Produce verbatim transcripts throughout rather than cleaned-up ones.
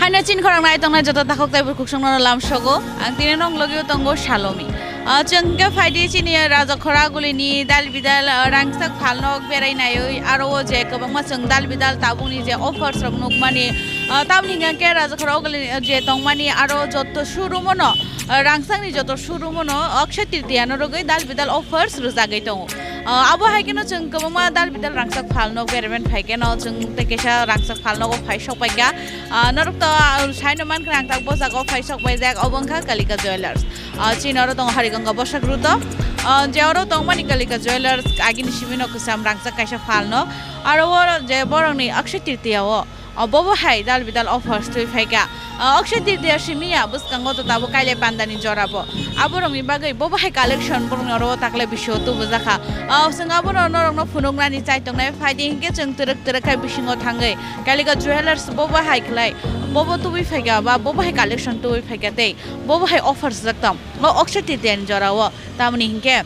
Ano chini khorang nai tongnai joto takhuk tei bukhuk songno lam sogo. Ang tini nong logio tongo Salomi. Ah, chwng khe phaidi chini Rajakhora gulini dal bidal, ah, rangchak phalnok berai naiwi aro o je kwbangma chwng dal bidal tabukni je offers rok nukmani, ah, tamni hwnka khe Rajakhora gulini je tongmani aro joto showroom ono, ah, rangchakni joto showroom ono Akshaya Tritiya no rwgwi dal bidal offers rwjagwi tongo. Ah, abo hai kheno chwng kwbangma dal bidal rangchak phalnok berai mani phai kheno chwng tei kaisa rangchak phalnogo phai sok paikha. Ah, norok to, ah, saino mankha ang tak bo jaga o phai sok paijak, obo wngkha Kalika Jewellers. Ah, chini oro tongo Hariganga Bosak Ruto. Ah, je oro tongmani Kalika Jewellers, agini simi no kwcham rangchak kaisa phalno. Aro o je borokni Akshaya Tritiya o, ah, bobo hai dal bidal offers twi phaikha. Ah, Akshaya Tritiya simi ya bwskango to tabuk kailai pandani jora bo. Aborokni bagwi bobo hai collection borokni oro o taklai bisio tubujakha. Ah, chwng abono norokno phunuknani chai tongnai, phaidi hinkhe chwng twrwk twrwk khai bisingo thangwi Kalika Jewellers bobo hai khlai, bobo tubui phaikha ba bobo hai collection tubui phaikha tei bobo hai offers jak tong o Akshaya Tritiya ni jora o. Tamoni hinkhe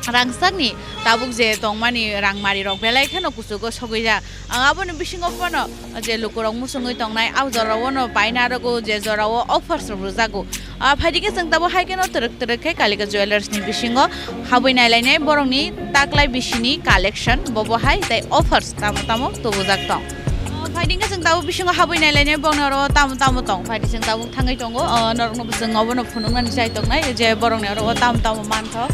rangchakni tabuk je tongmani rangmari rok belai kheno kuchugo sogwi ya. Ang aboni bisingo phano je lukurok muchungwi tongnai, ah jora o no paina rwgo je jora o offers rok rwjago. Ah, phaidi khe chwng tabuk hai kheno twrwk twrwk khe Kalika Jewellers ni bisingo habwi nailainai borokni taklai bisini collection bobo hai tei offers tamo tamo tubujak tong. Ah, phaidi khe chwng tabuk bisingo habwi nailainai borokni oro tamo tamo tong. Phaidi chwng tabuk thangwi tongo, ah, norokno bo chwng obono phunuknani chai tongnai je borokni oro o tamo tamo mantho.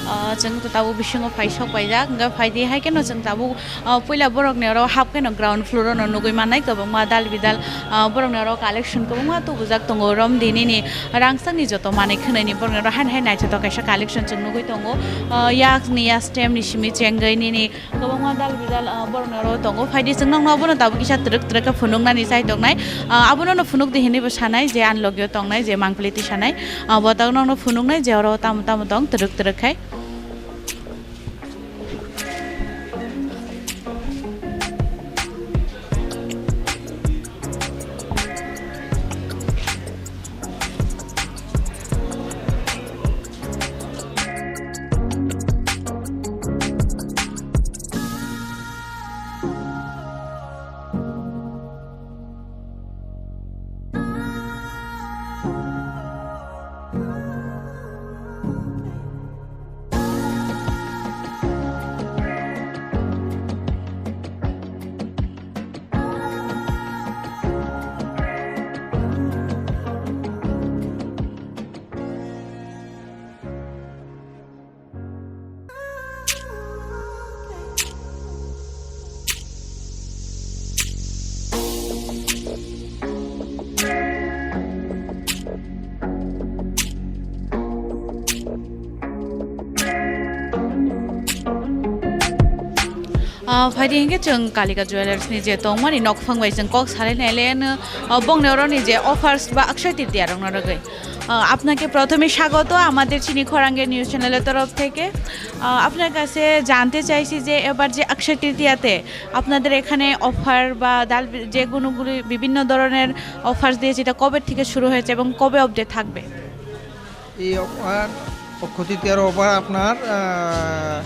Ah, chwng tabuk bisingo phai sok paijak, hwnkhe phaidi hai kheno chwng tabuk, ah, puila borokni oro hap kheno ground floor ono nugwi mannai kwbangma dal bidal, ah, borokni oro collection kwbangma tubujak tongo romdi nini rangchakni joto manwi khwnani borokni oro haino hai naithotok kaisa collection chwng nugwi tongo. Ah, yakni ya stem ni simi chengwi nini kwbangma dal bidal, ah, borokni oro tongo. Phaidi chwng nokno abono tabuk kisa twrwk twrwk khe phunuknani chai tongnai. Ah, abono no phunukdi hinwi bo sanai je ani logio tongnai je mangpili twi sanai. Ah, bo tabuk nokno phunuknai je oro tamo tamo tong twrwk twrwk khai. Ah, phaidi hinkhe chwng Kalika Jewellers ni je tongmani nokphang bai chwng kok salai nailaiano, ah, bongni oroni je offers ba Akshaya Tritiya rokno rwgwi. আহ, আপনাকে প্রথমে স্বাগত আমাদের চিনি খোরাঙ্গের নিউজ চ্যানেলের তরফ থেকে। আহ, আপনার কাছে জানতে চাইছি যে এবার যে অক্ষয় তৃতীয়াতে আপনাদের এখানে অফার বা ডাল বি-, যে গুণগুলি বিভিন্ন ধরনের অফার দিয়েছে, এটা কবে থেকে শুরু হয়েছে এবং কবে অবধি থাকবে? এই অফার, অক্ষয় তৃতীয়ার অফার আপনার, আহ,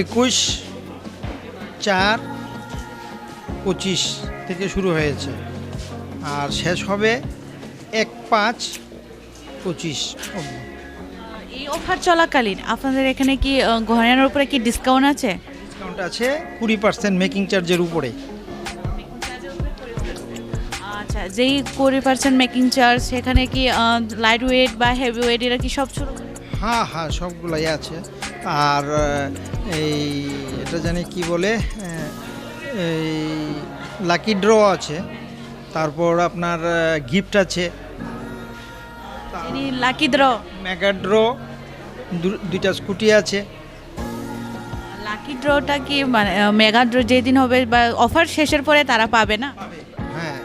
একুশ চার পঁচিশ থেকে শুরু হয়েছে, আর শেষ হবে এক পাঁচ পঁচিশ অবধি। এই অফার চলাকালীন আপনাদের এখানে কি, আহ, গহনার উপরে কি ডিসকাউন্ট আছে? ডিসকাউন্ট আছে কুড়ি পার্সেন্ট মেকিং চার্জের উপরে। আচ্ছা, যেই কুড়ি পার্সেন্ট মেকিং চার্জ, সেখানে কি, আহ, লাইট ওয়েট বা হেভি ওয়েট এরা কি সব শুরু? হ্যাঁ, হ্যাঁ, সবগুলাই আছে। আর, আহ, এই, এটা জানি কি বলে, আহ, এই লাকি ড্র আছে, তারপর আপনার, আহ, গিফট আছে। যিনি লাকি ড্র। মেগা ড্র, দু-, দুইটা স্কুটি আছে। লাকি ড্রটা কি মানে, আহ, মেগা ড্র যেদিন হবে বা অফার শেষের পরে তারা পাবে না? পাবে, হ্যাঁ।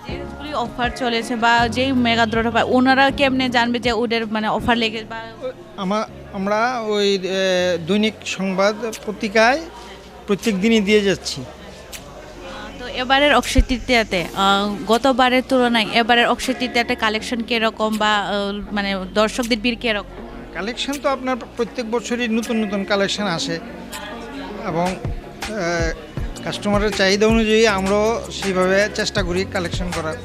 যেগুলি অফার চলেছে বা যেই মেগা ড্রটা পায়, ওনারা কেমনে জানবে যে ওদের মানে অফার লেগে বা? আমা-, আমরা ওই, এ, দৈনিক সংবাদ পত্রিকায় প্রত্যেক দিনই দিয়ে যাচ্ছি। তো এবারের অক্ষয় তৃতীয়াতে, আহ, গতবারের তুলনায় এবারের অক্ষয় তৃতীয়াতে কালেকশন কিরকম বা, আহ, মানে দর্শকদের ভিড় কিরকম? কালেকশন তো আপনার প্রত্যেক বছরই নতুন নতুন কালেকশন আসে এবং, আহ, কাস্টমারের চাহিদা অনুযায়ী আমরাও সেইভাবে চেষ্টা করি কালেকশন করার।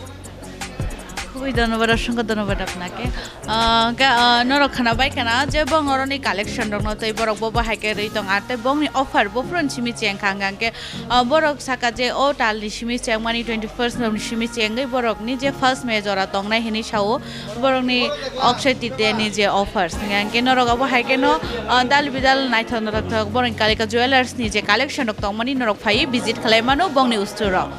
Ui, dhonobad, osongkho dhonobad apnake. Ah, ga, ah, norok khana bai khana je bong oroni collection rokno tei borok bo bahai khe rwi tong, ar tei bongni offer bo phurun simi cheng kha, hwnkha hwnkhe, ah, borok saka je o talni simi chengmani twenty first ni simi chengwi borokni je first May jora tongnai hinwi sao, borokni Akshay Tritiya ni je offers, hwnkha hwnkhe norok abo hai kheno, ah, dal bidal naithok naithok borokni Kalika Jewellers ni je collection rok tongmani norok phaiwi visit khlai mano bongni store o.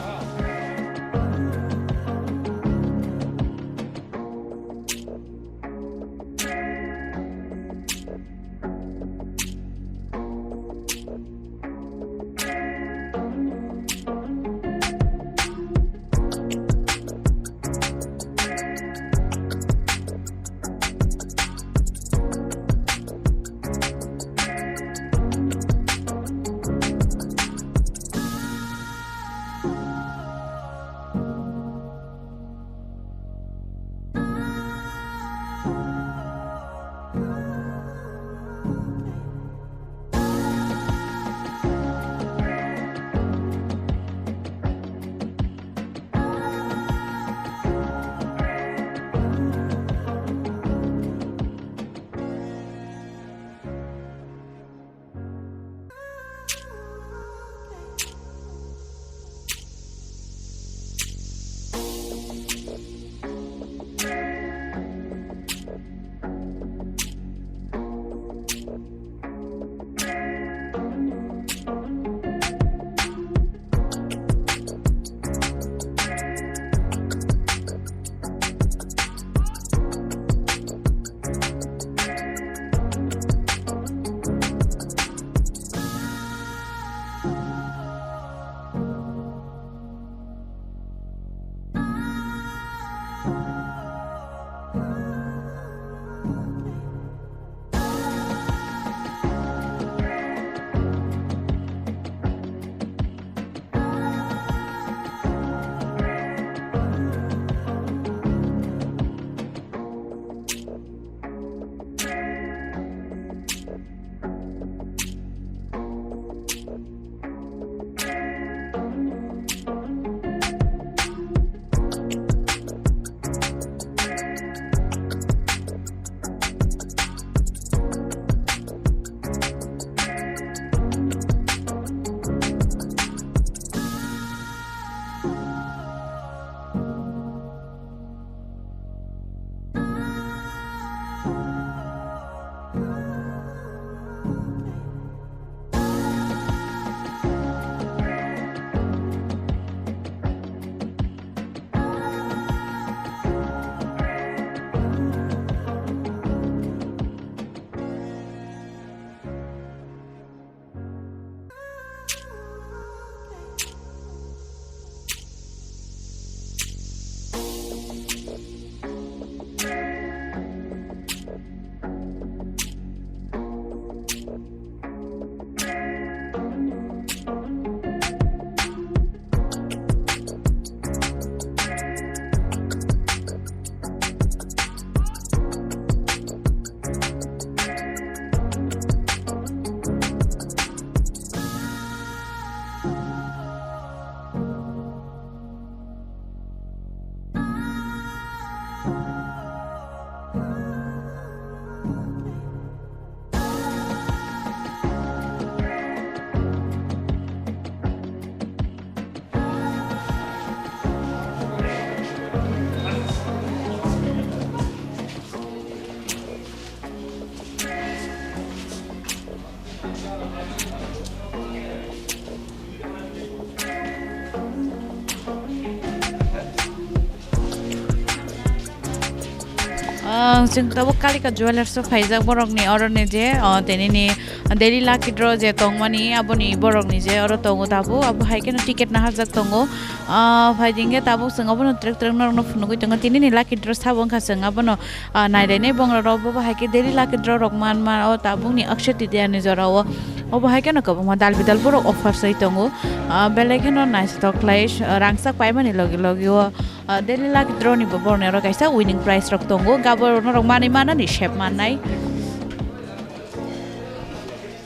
Ah, chwng tabuk Kalika Jewellers o phaijak borokni oroni je, oh, tinini daily lucky draw je tongmani aboni borokni je oro tongo tabuk, abo hai kheno ticket naharjak tongo. Ah, phai dingkhe tabuk chwng abono trek trek norokno phunugwi tongo. Tinini lucky draw sabo wngkha chwng abono, ah, nailainai bongrok rok bo hai khe daily lucky draw rok man man o tabukni Akshay Tritiya ni jora o. Obo hai kheno kwbangma dal bidal borok offer sai tongo. Ah, belai kheno naithotok khlai, ah, rangchak paimani logi logi o, ah, daily lucky draw ni bo borokni oro kaisa winning prize rok tongo. Gabo norok manwi manani sep mannai.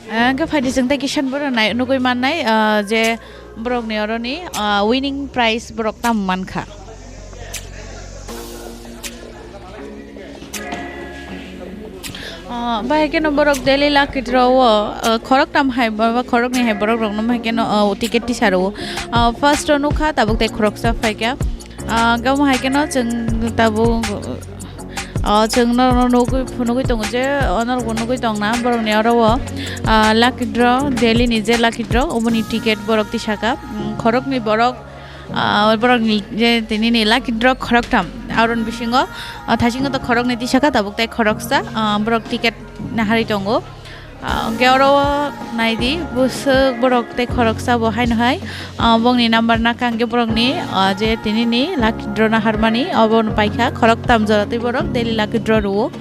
Ah, hwnkhe phaidi chwng tei kisa borok nai-, nugwi mannai, ah, je borokni oroni, ah, winning prize borok tamo mankha. Ah, bahai kheno borok daily lucky draw o, ah, khoroktham hai ba, ba khoroknwi hai borok rokno bahai kheno, ah, ticket tisa rwo. Ah, first o nukha tabuk tei khoroksa phaikha. Ah, gamo hai kheno chwng tabuk, ah, chwng norokno nugwi, phunugwi tongo je, oh, norokbo nugwi tongna borokni oro o, ah, lucky draw, daily ni je lucky draw, oboni ticket borok tisaka. Mm, khoroknwi borok, ah, borokni je tinini lucky draw khoroktham, aron bisingo, ah, thaisingo to khoroknwi tisaka, tabuk tei khoroksa, ah, borok ticket naharwi tongo. Ah, hwnkhe oro naidi, bwswk borok tei khoroksa bo haino hai, ah, bongni number nakha hwnkhe borokni, ah, je tinini lucky draw naharmani obono paikha, khoroktham jora tei borok daily lucky draw rwo.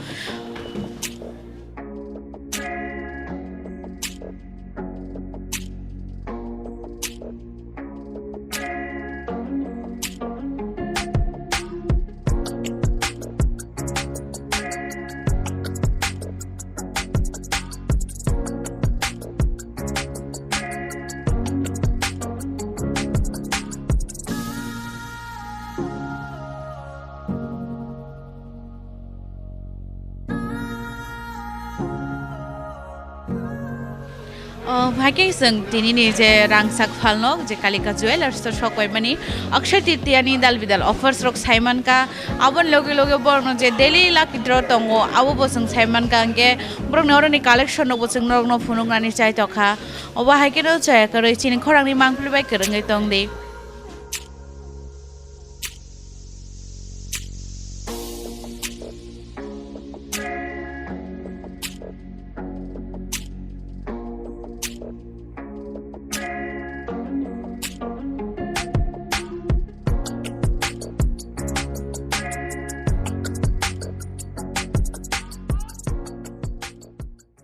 Oh, hai khe chwng tinini je rangchak phalno je Kalika Jewellers o sok paimani Akshay Tritiya ni dal bidal offers rok sai mankha. Aboni loge loge borokno je daily lucky draw tongo, abo bo chwng sai mankha, hwnkhe borokni oroni collection rokbo chwng norokno phunuknani chai tokha. Obo hai kheno chaya kwrwi chini khorangni mangpili bai kwrwngwi tongdi.